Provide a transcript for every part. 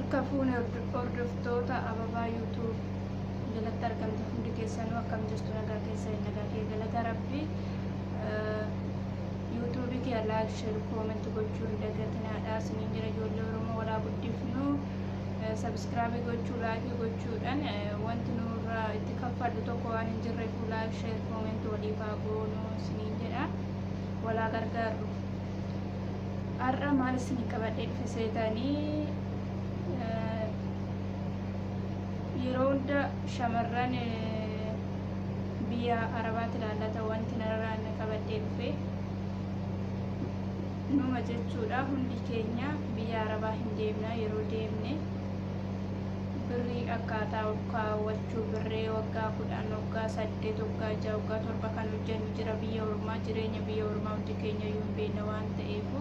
Harka fuune hordoftoota Ababaa YouTube jalatti argamtan hundi keessanuu akkam jirtu? Nagaa keessan? Nagaa kee, galata Rabbii. YouTube kee like, share, comment gochuu hin dagatinaadha isiniin jira. Ijoollee Oromoo walaa guddifnu. Subscribe gochuu, like gochuudhaan wanti nurraa itti kaffallu tokko waan hin jirreef, like, share, comment waliif haa goonu isiniin jedha, walaa gargaarru. Har'a maal isinii qabadhee dhufe seetanii? Yeroo hunda shamarran biyya Arabaatti ilaallata wanti narraan qabadhee dhufe numa jechuudha. Hundi keenya biyya Arabaa hin deemna. Yeroo deemne birrii akkaataa ol kaawwachuu, birree waggaa 10, waggaa 8, waggaa 6, waggaa 7 kan hojjennu jira. Biyya ormaa, jireenya biyya ormaa hundi keenya iyyuu hin beekna waan ta'eefu,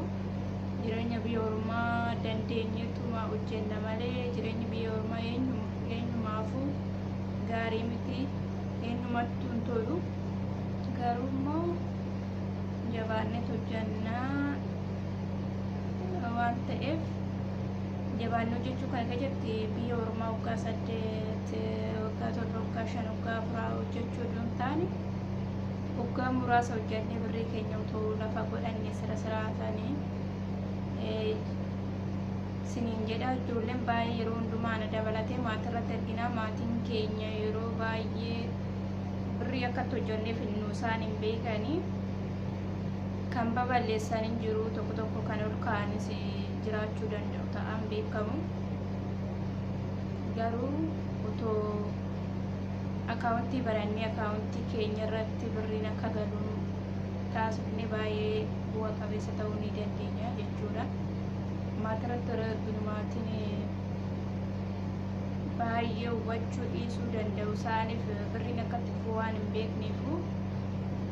jireenya biyya ormaa dandeenyeetuma hojjenna malee jireenyi biyya ormaa eenyumaafuu gaarii miti, eenyumattuu hin tolu. Garuu immoo jabaanneet hojjannaa waan ta'eef, jabaannee hojjechuu kana keessatti biyya ormaa waggaa 8, waggaa 7, waggaa 5, waggaa 4 hojjechuu osoo hin taane, waggaa muraasa hojjannee birrii keenya otoo lafa godhanne sira siraatanii siniin jedha. Ijoolleen baay'ee yeroo hundumaa na dabalatee maatirratti argina. Maatiin keenya yeroo baay'ee birrii akkatti hojjenneef nu isaan hin beekanii. Kan babal'eessan hin jiru, tokko tokko kan ol ka'anis jiraachuu danda'u ta'an beekamu. Garuu otoo account barannee account keenya irratti birriin akka galu taasifne, baay'ee bu'a qabeessa ta'uu ni dandeenya jechuudha. Maatirratti yeroo arginu maatiin baay'ee hubachuu dhiisuu danda'u. Isaaniif birriin akkatti dhufu waan hin beekneefu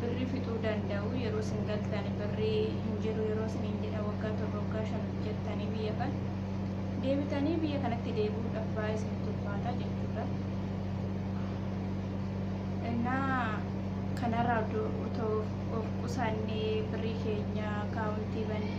birrii fixuu danda'u. Yeroo isin galtan birrii hin jiru yeroo isiniin jedha, waggaa 7, waggaa 5 hojjettanii biyya kan deebitanii biyya kanatti deebi'uudhaaf baay'ee isinitti ulfaata jechuudha. Innaa kanarraa otoo of qusannee birrii keenya account banne